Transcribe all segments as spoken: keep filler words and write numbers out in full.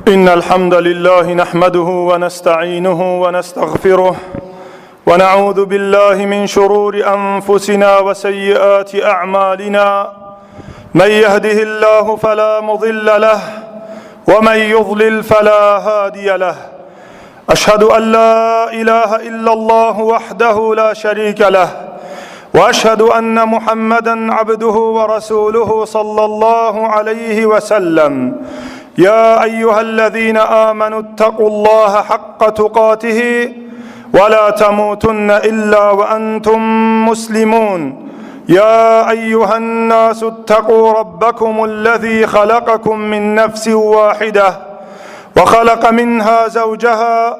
إن الحمد لله نحمده ونستعينه ونستغفره، ونعوذ بالله من شرور أنفسنا وسيئات أعمالنا. من يهده الله فلا مضل له، ومن يضلل فلا هادي له. أشهد أن لا إله إلا الله وحده لا شريك له، وأشهد أن محمدا عبده ورسوله صلى الله عليه وسلم. يا أيها الذين آمنوا اتقوا الله حق تقاته ولا تموتن إلا وأنتم مسلمون. يا أيها الناس اتقوا ربكم الذي خلقكم من نفس واحدة وخلق منها زوجها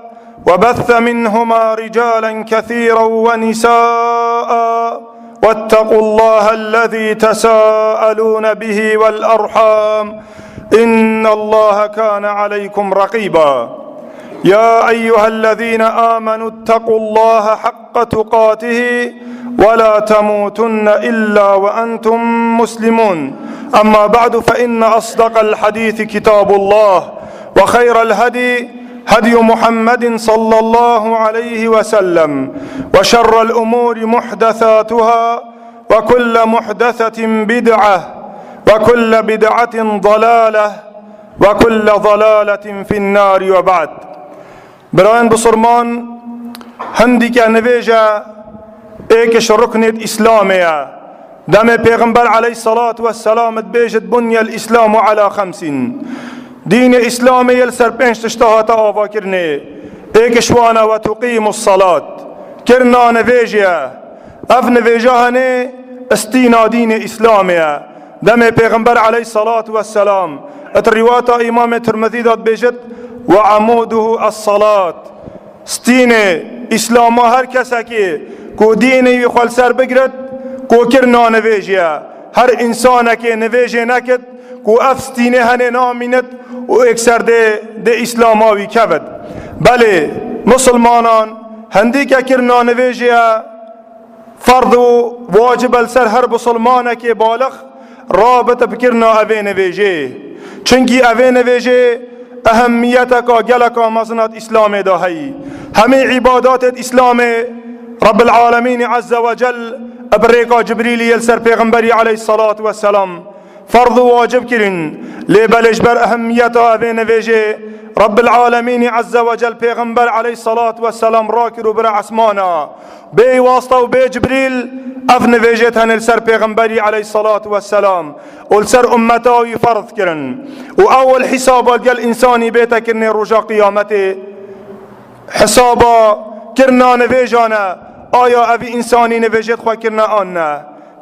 وبث منهما رجالا كثيرا ونساء، واتقوا الله الذي تساءلون به والأرحام، إن الله كان عليكم رقيبا. يا أيها الذين آمنوا اتقوا الله حق تقاته ولا تموتن إلا وأنتم مسلمون. أما بعد، فإن أصدق الحديث كتاب الله، وخير الهدي هدي محمد صلى الله عليه وسلم، وشر الأمور محدثاتها، وكل محدثة بدعة، وكل بدعة ضلالة، وكل ضلالة في النار، وبعد. Birayên bisilman, hindîke nivêje êk ji ruknêt Îslamê ye. Demê Pêxember aleyhissalatu vesselam dibêjit, "Bunyel Îslamu ala xemsîn." Dînê Îslamê yê li ser pênc tişta hate avakirinê. Êk ji wan e, "Ve tuqîmus salat." Kirina nivêjê ye. Ev nivêja henê stîna dînê Îslamê ye. Demê Pêxember aleyhissalatu vesselam, di rîwata Îmamê Tirmizî de dibêjit, "Ve amuduhu es-salat." Stînê Îslama her kesekê ku dînê wî xwe li ser bigrit, ku kirina nivêjê ye. Her însanekê nivêjê nekit, ku ev stînê henê namînit û êkser dê, dê Îslama wî kevit. Belê, misilmanan, hindîke kirina nivêjê ye, ferz û wacib e li ser her bisilmanekê balix rabit bi kirina evê nivêjê. Çimkî evê nivêjê ehemmiyeteka geleka mezin a di Îslamê de heyî. Hemî îbadatêt Îslamê Rabbil Alemînî Azze ve Cel bi rêka Cibrîlî yê li ser Pêxemberî aleyhissalatu vesselam ferz û wacib kirin. Lê belê ji ber ehemmiyeta evê nivêjê Rabbil Alemînî Azze ve Cel Pêxember aleyhissalatu vesselam rakir û bire esmana. Bê wasta û bê Cibrîl ev nivêjê tenê li ser Pêxemberî aleyhissalatu vesselam û li ser ummeta wî ferz kirin. Û ewil hîsaba li gel însanî bête kirinê roja qiyametê. Hesaba kirina nivêjan e, aya evî însanî nivêjêt xwe kirine an ne?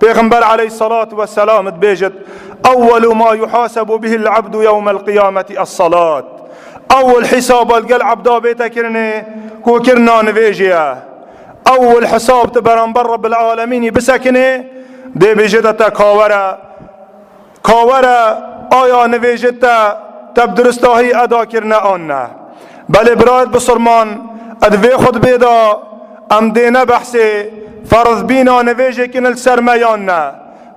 Pêxember aleyhissalatu vesselam dibêjit, "Ewwelu ma yuhasebu bihil abdu yewmel qiyameti es-salat." Ewil hesaba li gel ebda bête kirinê ku kirina nivêjê ye. Ewil hesab tu beramber Rabbil Alemînî bisekinê, dê bêjite te kawere. Ka were, aya nivêjê te, te bi duristahî eda kirine an ne? Belê birayet bisilman, di vê xutbê de em dêne behsê ferzbîna nivêjê kin li ser me yan ne?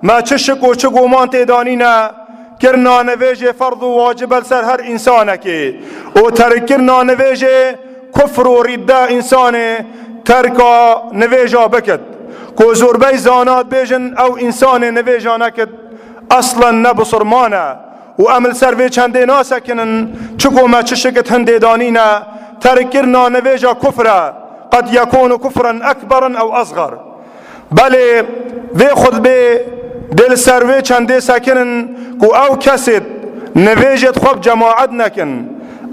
Me çi şik û çi guman tê danîne, kirina nivêjê ferz û wacib e li ser her însanekê û terkkirina nivêjê kufr û rîdde însanê terka nivêja bikit. Ku zorbey zana dibêjin ew însanê nivêja nekit, eslen ne bisilman e û em li ser vê çendê nasekinin, çiko me çi şikit hindê danîne, terkkirina nivêja kufr e, qed yekûnu kufren ekberan ew esxer. Belê vê xutbê dê li ser vê çendê sekinin ku ew kesêt nivêjêt xwe bi cemaet nekin,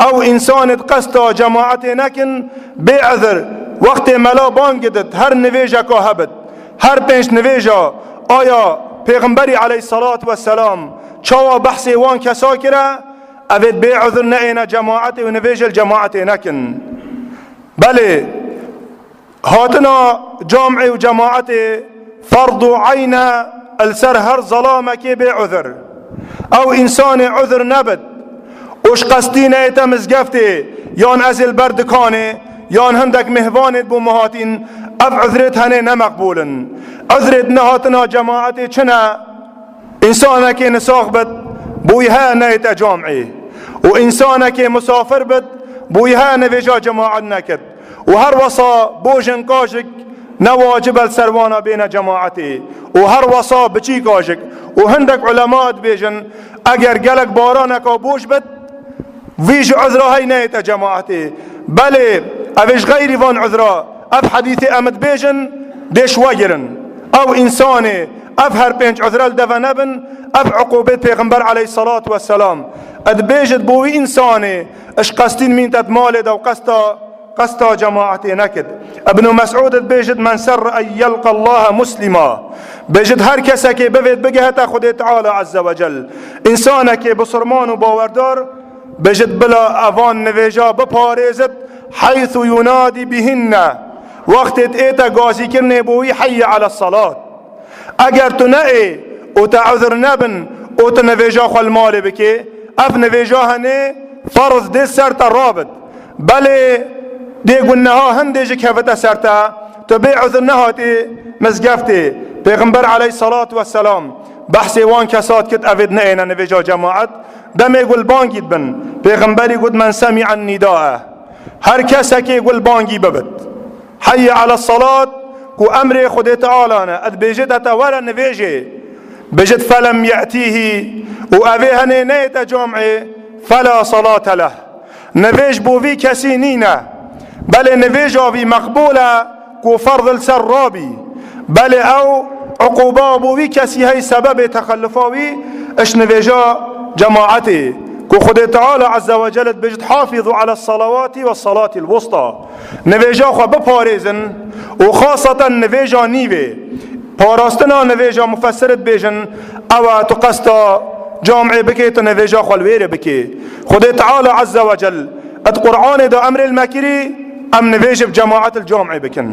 ew însanêt qesta cemaetê nekin, bê ezir wextê mela bang gidit her nivêjeka hebit. Her pênc nivêja aya Pêxemberî aleyhissalatu vesselam çawa behsê wan kesa kire, evêt bê uzr neêne cemaetê û nivêjê li cemaetê nekin. Belê, hatina camê û cemaetê ferdu eyn e li ser her zelamekê bê uzr. Ew însanê uzr nebit, û ji qestî neyête mizgeftê, yan ez ê li ber dikanê, yan hindek mêhvanê bo min hatîn, ev uzrêt henê ne meqbûl in. Uzrêt nehatina cemaetê çi ne? Însanekê nisax bit, bo wî heye neyête camê. Û însanekê musafir bit, bûyî he nivêja cemaet nekit. Û her wesa bojin kajik ne wacib e li ser wana bêne cemaetê. Û her wesa biçî kajik. Û hindek ulema dibêjin, eger gelek baraneka boj bit, vî ji uzra hey neyête cemaetê. Belê, ev ê ji xeyrî van uzra, ev hedîsê em dibêjin, dê ji we girin. Ew însanê, ev her pênc uzre li deve nebin, ev uqûbê Pêxember aleyhissalatu vesselam dibêjit bo wî însanê, ji qestîn mîntet malê de û qesta, qesta cemaetê nekit. Ibn Mes'ud dibêjit, "Men serre en yelqa Allaha muslima." Bêjit, her kesekê bivêt bigihete Xwedê Teala Azze ve Cel. Însanekê bisurman û bawerdar, bêjit, bila evan nivêja biparêzit, heythu yunadî bihinne. Wextê ête gazîkirinê bo wî heyye ala salat. Eger tu neê û te uzr nebin û tu nivêja xwe li malê bikê, ev nivêja henê ferz dê ser te rabit. Belê dê gunneha hindê jî kevite ser te, tu bê uzr nehatî mizgeftê. Pêxember aleyhissalatu vesselam behsê wan kesa dikit, evê neêne nivêja cemaet, demê gulbangî dibin. Pêxemberî got, "Men semi'en nidae." Her kesekê gulbangî bibit. Heyye ala salat, ku emrê Xwedê Teala ne, dibêjit, "Hete were nivêjê." Bêjit, "Felem ye'tîhî", û evê henê neyête camê, "Fela salate leh." Nivêj bo vî kesî nîne. Belê nivêja vî meqbûl e, ku ferz li ser rabî. Belê ew uqûba bo vî kesî hey sebebê texellufa wî, iş nivêja cemaetê, ku Xwedê Teala Azze ve Celle dibêjit, "Hafîzu ala salawati ve salatil wusta." Nivêja xwe biparêzin û xaseten nivêja nîvê. Parastina nivêja mufessir dibêjin, ew e tu qesta camê bikê, tu nivêja xwe li wêrê bikê. Xwedê Teala Azze ve Cel di Qur'anê de emrê li me kirî, em nivêj bi cemaet li camê bikin.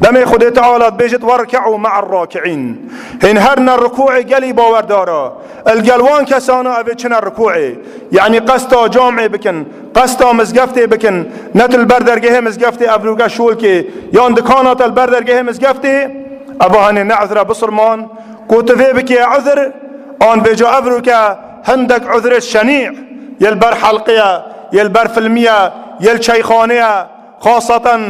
Demê Xwedê Teala dibêjit, "Werke'û me'er raki'în." Hên herne rikûê gelî bawerdara. Li gel wan kesana evê çine rikûê. Yanî qesta camê bikin, qesta mizgeftê bikin. Ne tu li ber dergehê mizgeftê evroke şolkê, yan dikana te li ber dergehê mizgeftê, eva henê ne uzre bisurman, ku tu vê bikê uzr, an vêca evroke hindek uzrê şenî, yê li ber helqê ye, yê li ber filmî ye, yê li çeyxanê ye, Xaseten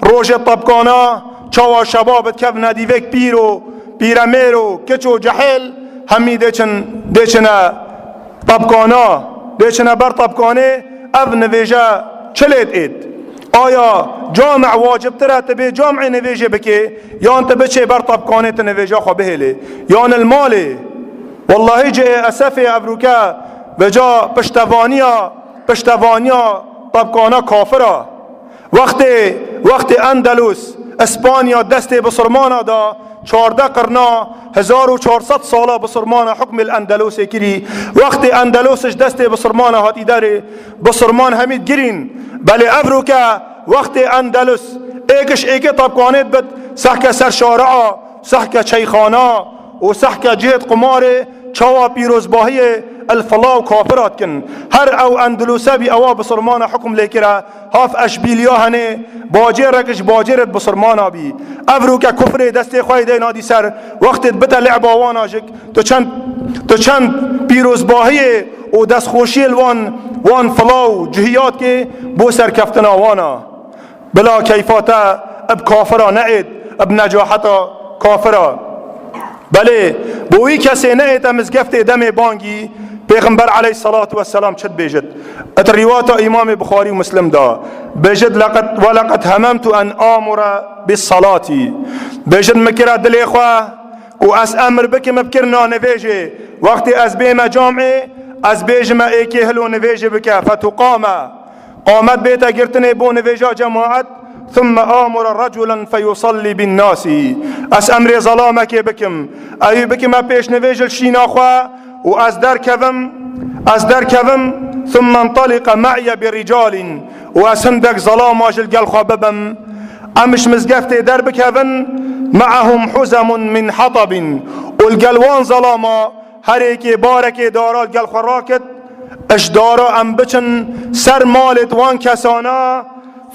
rojê tepkana, çawa şebab dikevine dîvêk pîr û pîremêr û kiç û cehêl hemî dê çin, dê çine tepkana, dê çine ber tepkanê, ev nivêje çi lê dêt? Aya came wacibtir e tu bê camê nivêjê bikê, yan tu biçê ber tepkanê tu nivêja xwe bihêlê, yan li malê? Wellahî cihê esefê evroke vêca piştevaniya, piştevaniya tepkana kafir e. Wextê, wextê Endelus, Îspanya destê bisurmana da, çardeh qirna, hezar û çar sed sala bisurmana hukmê li Endelusê kirî. Wextê Endelus ji destê bisurmana hatî derê, bisurman hemî digirîn. Belê evroke wextê Endelus, êk ji êkê tepkanê dibit, sehke ser şaria, sehke çeyxana û sehke cihê qumarê, çawa pîrozbahiyê el fila û kafira dikin. Her ew Enduluse bî ewa bisurmana hukm lê kire, haf eşbîliya henê, bacêrek ji bacêrê bisurmana bî. Evroke kufrê destê xwe yê deyna dî ser, wextê dibite leba wana jik, tu çend, tu çend pîrozbahiyê û destxweşiyê li wan, wan fila û cihiyat kê bo serkeftina wana. Bila keyfa te bi kafira neêt, bi necaheta kafira. Belê, bo wî kesê neête mizgeftê demê bangî, Pêxember aleyhissalatu vesselam çi dibêjit? Di rîwata Îmamê Buxarî û Muslim da, bêjit, "Leqed, ve leqed hememtu en amura bis salati." Bêjit, "Min kire dilê xwe ku ez emir bikim bi kirina nivêjê. Wextê ez bême camê, ez bêjime êkê hilo nivêjê bike, fetuqame." Qamet bête girtinê bo nivêja cemaet, "Thumme amura raculen feyusallî bin nasi." Ez emrê zelamekê bikim, ewî bikime pêşnivêj li şîna xwe û ez derkevim, ez derkevim, "Thumme entaliqa me'ye bi ricalin." Û ez hindek zelama ji li gel xwe bibim, em ji mizgeftê derbikevin, "Me'ahum huzemun min hatabin." Û li gel wan zelama Her êkê barekê dara li gel xwe rakit, ji dara em biçin ser malêt wan kesana,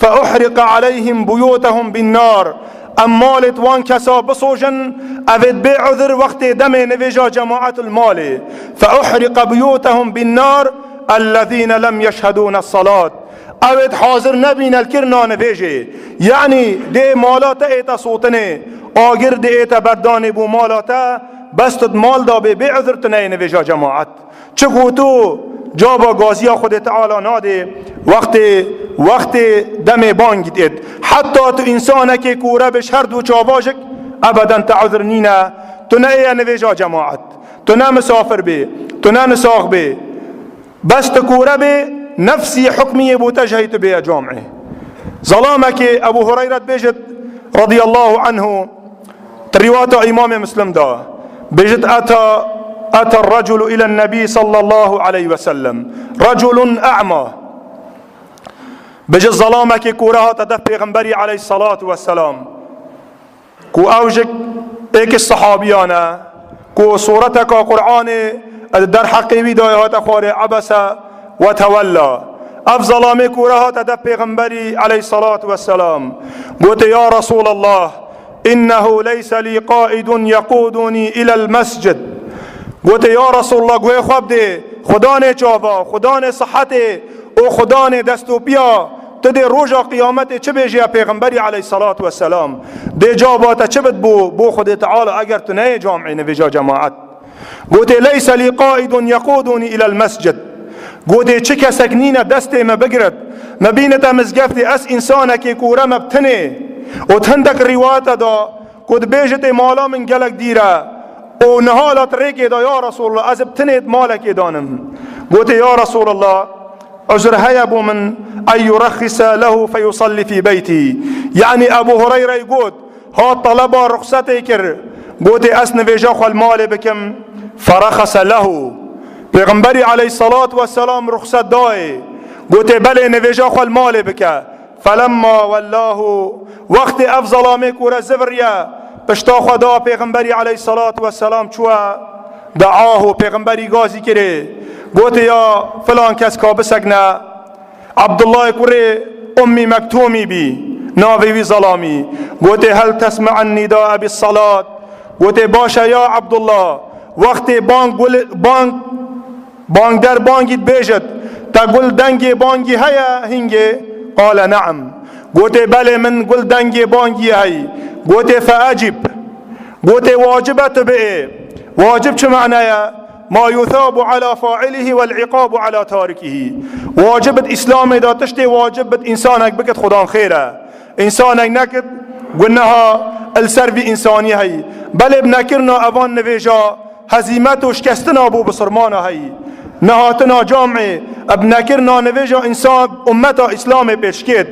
"Fe uhriqa aleyhim buyutahum bin nar." Em malêt wan kesa bisojin, evêt bê uzir wextê demê nivêja cemaet li malê. "Fe uhriqa buyutahum bin nar." الذين لم يشهدون الصلاة. Ew êd hazir nebîne li kirina nivêjê. Yanî dê mala te ête sotinê, agir dê ête berdanê bo mala te, bes tu di mal da bê, bê uzr tu neyê nivêja cemaet. Çi goto, caba gaziya Xwedê Teala nadê, wextê, wextê demê bangî dêt. Heta tu însanekê kore bê ji her du çavajik, ebeden te uzr nîne, tu neyê nivêja cemaet. Tu ne misafir bê, tu ne nisax bê. Bes tu kore bê, nefsî hukmiyê bo te ji hey tu bêye camê. Zelamekê Ebu Hureyre dibêjit, radiyallahu anhu, di rîwata Îmamê Muslim da, bêjit, ata, ata raculu îlen nebî sallallahu aleyhi ve sellem. Raculun a'ma. Bêjit, zelamekê kore hate dev Pêxemberî aleyhissalatu vesselam. Ku ew jik êk ji sehabiyan e, ku sureteka Qur'anê di derheqê wî de hate xwarê, ebese ve tewella. Ev zelamê kore hate dev Pêxemberî aleyhissalatu vesselam. Gote, ya Resulallah, innehu leyse lî qaidun yequdunî ilel mescid. Gote, ya Resulallah, guhê xwe bidê, Xudanê çava, Xudanê sihetê, û Xudanê destûpiya, tu dê roja qiyametê çi bêjî ya Pêxemberî aleyhissalatu vesselam? Dê caba te çi bit bo, bo Xwedê Teala eger tu neyê camê nivêja cemaet? Gote, leyse lî qaidun yequdunî ilel mescid. Gote, çi kesek nîne destê me bigirit, me bînite mizgeftê, ez însanekê kore me bi tinê. Û di hindek rîwayete da, ku dibêjitê mala min gelek dîr e û niha la di rêkê de, ya Resulallah, ez bi tinê di malekê danim. Gotê, ya Resulallah, uzr heye bo min, en yurexxise lehu feyusalli fî beytî. Yanî Ebu Hureyrey got, hat taleba ruxsetê kir, gotê, ez nivêja xwe li malê bikim, ferexese lehu. Pêxemberî aleyhissalatu vesselam ruxset dayê, gotê, belê, nivêja xwe li malê bike. Felemma wellahu, wextê ev zelamê kûre ziviriye, pişta xwe da Pêxemberî aleyhissalatu vesselam çûye, deahu, Pêxemberî gazî kirê, gotê, ya filan kes ka bisekne. Abdullahê kurê Ummî Mektûmî bî navê wî zelamî. Gotê, hel tesme'en nîdae bis salat? Gotê, baş e ya Abdullah, wextê bang gul-, bang Bangder bangî dibêjit, te gul dengê bangî heye hingê? Qale ne'em. Gotê, belê, min gul dengê bangî heyî. Gotê, feecib. Gotê, wacib e tu biê. Wacib çi mane ye? Ma yuthabu ala failihi vel iqabu ala tarikihî. Wacib bit Îslamê de tiştê wacib bit însanek bikit Xudan xêr e. Însanek nekit, guneha li ser vî însanî heyî. Belê bi nekirina evan nivêja hezîmet û şikestina bo bisilmana heyî. Nehatina camê, bi nekirina nivêja însan ummeta Îslamê pêşkêt.